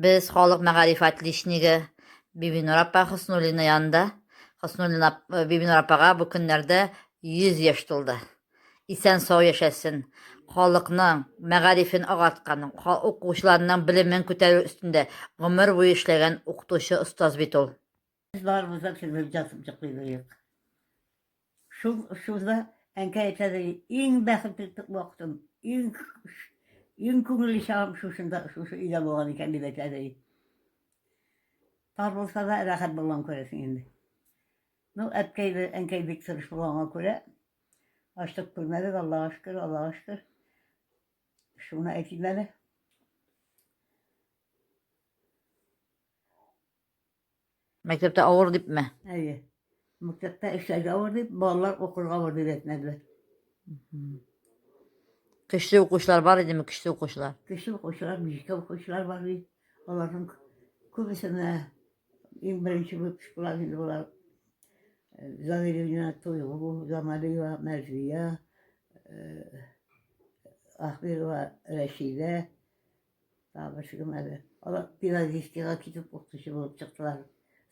Без халык мәгариф отличнигы Бибинур апа Хөснуллина янында. Хөснуллина э, Бибинур апага бу көннәрдә 100 яшь тулды. Исән сау яшәсен. Халыкның мәгарифен агарткан, укучыларның белемен күтәрү өстендә гомер буе эшләгән укытучы остаз бит ул. Без барыбыз да төзелеп ятып йоклый идек. Шул шунда әнкәй әйтә ди, иң бәхетле вакытым, иң иң күңелле чагым шушында, шушы өйдә булган икән дип әйтә ди. Тар булса да рәхәт булган күрәсең инде. Ну, әткәй дә, әнкәй бик тырыш булганга күрә, ачлык күрмәдек, Аллага шөкер, Аллага шөкер. Шуны әйтим әле. Мәктәптә авыр дипме? Әйе. Мәктәптә эшләргә авыр дип, балалар укырга авыр дип әйтмәделәр. Көчле укучылар бар идеме, көчле укучылар? Көчле укучылар, музыка укучылар бар иде. Аларның күбесе менә иң беренче выпусклар инде болар. Э, Завилина Туйгу, Замалиева Мәрзия, э, Ахбирова Рәшидә, Тагы берсе кем әле? Алар педагогическийга китеп укытучы булып чыктылар.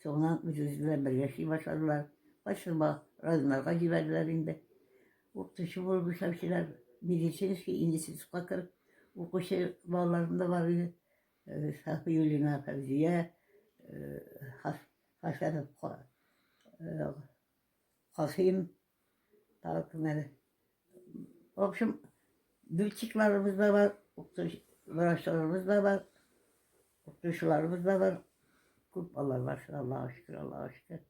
Соңыннан үзебез белән бергә эшли башладылар. Кайсы районнарга җибәрделәр инде. Укытучы булып эшләүчеләр медицинский институтка кереп укучы балаларым да бар иде. Э, Сафиуллина Фәүзия, э, Хәсәнов э, Касыйм, тагы кем әле? В общем, летчикларыбыз да бар, врачларыбыз да бар, укытучыларыбыз да бар. Күп алар бар, Аллага шөкер, Аллага шөкер.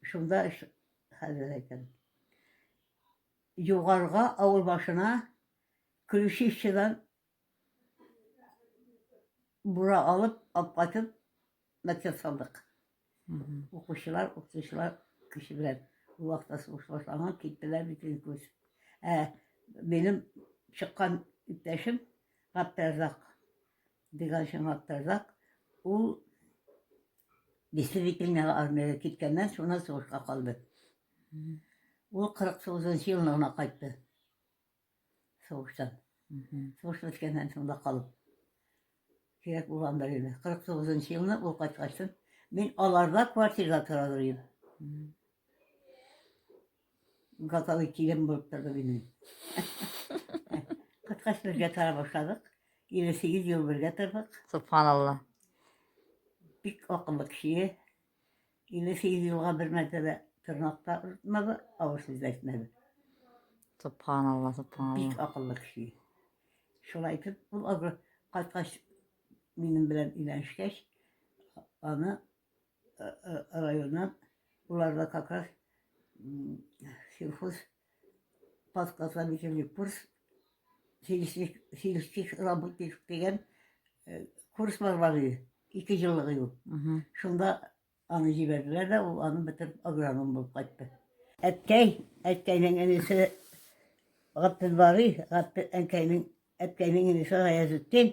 Шунда эш хәзер әйтәм. Югарыга авыл башына Ключищедан бура алып, алып кайтып, мәктәп салдык. Укучылар, укытучылар көче белән. Ул вакытта сугыш башланган, киттеләр бит инде күз. Ә минем чыккан иптәшем Габдерзак, Диганшин Габдерзак, ул действительно армиягә киткәннән шуннан сугышка калды. Ул 49 елны гына кайтты. Сугыштан. Сугыш беткәннән соң да калып. Кирәк булгандыр инде. 49 елны ул кайткачтын, мин аларда квартирада тора идем. Готовый килен булып торды минем. Кайткач бергә тора башладык. 58 ел бергә тордык. Субханалла. Бик акыллы кеше. 58 елга бер мәртәбә тырнак та ыртмады, авыр сүз дә әйтмәде. Субханалла, субханалла. Бик акыллы кеше. Шулай итеп, ул агро кайткач минем белән өйләнешкәч, аны э, э, районнан уларда как раз сельхоз подготовительный курс сельских, сельских работников дигән э, курс бар бар иде. Ике еллык иде ул. Шунда аны җибәрделәр дә, ул аны бетереп агроном булып кайтты. Әткәй, әткәйнең энесе Габделбарый, Габде әнкәйнең, әткәйнең энесе Гаязетдин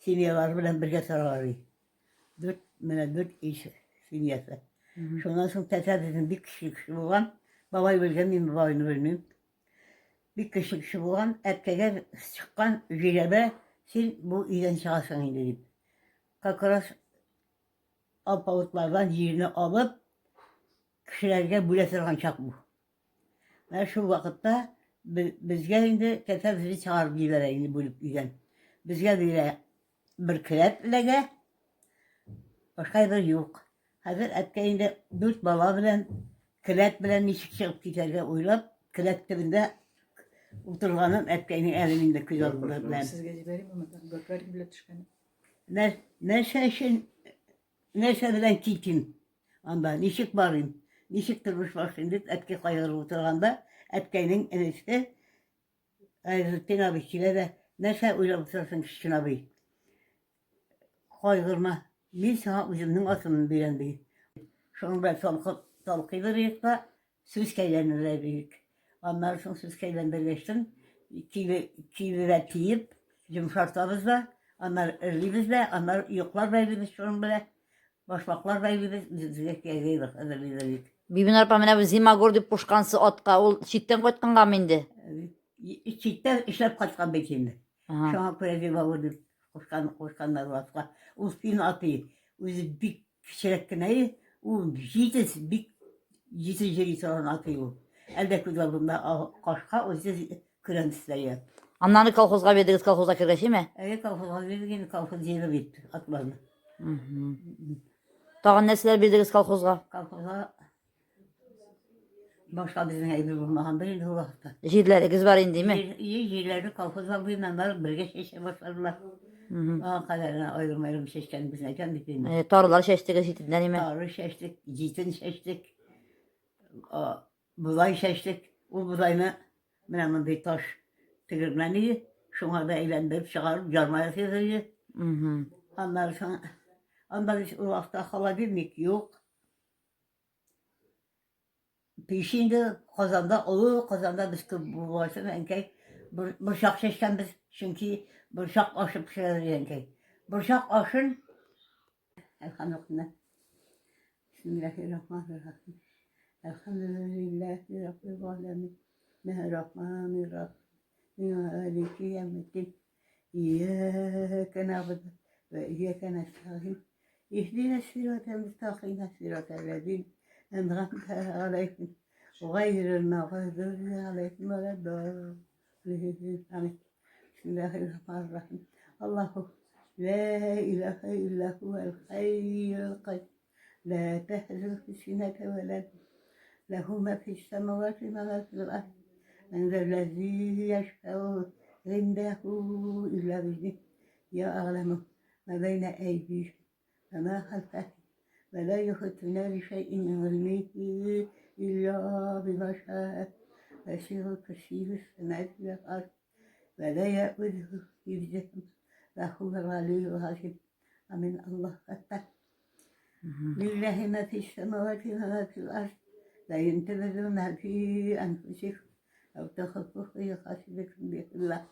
семьялары белән бергә торалар иде. Дүрт, менә дүрт иш семьясы. Шуннан соң тәтә безнең бик көчле кеше булган. Бабай белгән, мин бабайны белмим. Бик көчле кеше булган. Әткәйгә чыккан җирәбә, син бу өйдән чыгасың инде дип. Как раз алпавытлардан җирне алып, кешеләргә бүлә торган чак бу. Менә шул вакытта безгә инде тәтә безне чыгарып җибәрә инде бүлеп өйдән. Безгә бирә бер келәт эләгә, башка әйбер юк. Хәзер әткәй инде дүрт бала белән келәт белән ничек чыгып китәргә уйлап, келәт төбендә утырганын әткәйнең әле мин дә күз алдында беләм. Сезгә җибәрим аны, Гагарин белән төшкән. Нәрсә өчен, нәрсә белән китим анда, ничек барыйм, ничек тормыш башлыйм дип әткәй кайгырып утырганда, әткәйнең энесе Гайзетдин абый килә дә, нәрсә уйлап утырасың, кечкенә абый? Кайгырма, мин сиңа үземнең атымны бирәм, ди. Шуның белән талкып, талкый берик та, сүз әйләндерә бирик. Аннары соң сүз әйләндергәчтен, кибе, кибегә тиеп, йомшартабыз да, аннары эрлибез дә, аннары йоклар бәйлибез шуның белән. Башмаклар бәйлибез, үзебезгә кияргә әзерлибез бит. Бибинур апа, менә бу Зимагур дип кушкансыз атка, ул читтән кайткангамы инде? Читтән эшләп кайткан бит инде. Шуңа күрә Зимагур дип. кушкан, кушканнар ул атка. Ул фин аты, үзе бик кечерәк кенә, ул җитез, бик җитез йөри торган аты ул. Әлдә күз алдында кашка үзе көрән төсле. Аннары колхозга бирдегез, колхозга кергәч, име? Әйе, колхозга бирдек инде, колхоз җыйды бит атларны. Тагын нәрсәләр бирдегез колхозга? Колхозга башка безнең әйбер булмагандыр инде ул вакытта. Җирләрегез бар инде, име? Ие, җирләрне колхоз абыйннан барып бергә чәчә башладылар. Аңа кадәр генә аерым-аерым чәчкән безне әйтәм бит инде. Э, тарылар чәчтегез җитеннән, име? Тары чәчтек, җитен чәчтек, бодай чәчтек. Ул бодайны менә мондый таш тегермән иде, шуңа да әйләндереп чыгарып ярма ясыйдыр иде. Аннары соң анда бит ул вакытта холодильник юк. Пич инде Казанда, олы Казанда без күп булгач, әнкәй борчак чәчкәнбез, чөнки борчак ашы пешерә иде әнкәй. Борчак ашын Әлхәмдүлилләһ. Бисмиллаһир-рахманир-рахим. Әлхәмдүлилләһи раббил галәмин. Рахманир-рахим. Малики яумиддин. Иyyaka na'budu ve iyyaka nesta'in. اهدنا الصراط المستقيم صراط الذين أنعمت عليهم غير المغضوب عليهم ولا الضالين. آمين. بسم الله الرحمن الرحيم. الله لا إله إلا هو الحي القيوم لا تهزه سنة ولا نوم له ما في السماوات وما في الأرض من ذا الذي يشفع عنده إلا بإذنه يعلم ما بين أيديهم وما خلفهم ولا يحيطون بشيء من علمه إلا بما شاء وسع كرسيه السماوات والأرض ولا يؤوده حفظهما وهو العلي العظيم. آمين. الله أكبر. لله ما في السماوات وما في الأرض لا تبدوا ما في أنفسكم أو تخفوه يحاسبكم به الله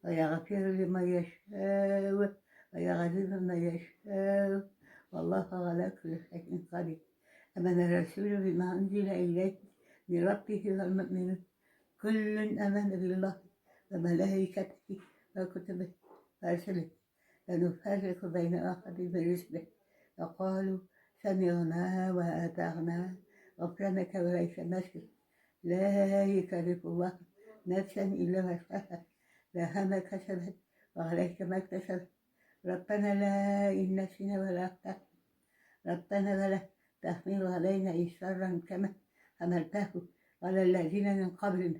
ويغفر لمن يشاء ويعذب من يشاء والله على كل شيء قدير. آمن الرسول بما أنزل إليه من ربه والمؤمنون كل آمن بالله وملائكته وكتبه ورسله لا نفرق بين أحد من رسله وقالوا سمعنا وأطعنا غفرانك وليس المسجد لا يكلف الله نفسا إلا وسعها لها ما كسبت وعليك ما اكتسبت ربنا لا إن نسينا ولا أخطأنا ربنا ولا تحمل علينا إصرا كما حملته على الذين من قبلنا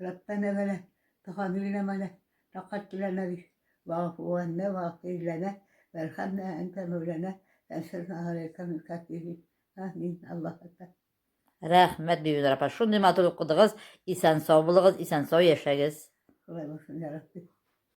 ربنا ولا تحملنا ما لا طاقة لنا به واعف عنا واغفر لنا وارحمنا أنت مولانا فانصرنا على القوم الكافرين. آمين. الله أكبر. Рәхмәт, Бибинур апа. Шундый матур укыдыгыз. Исән сау булыгыз, исән сау яшәгез. Шулай булсын, я Рабби.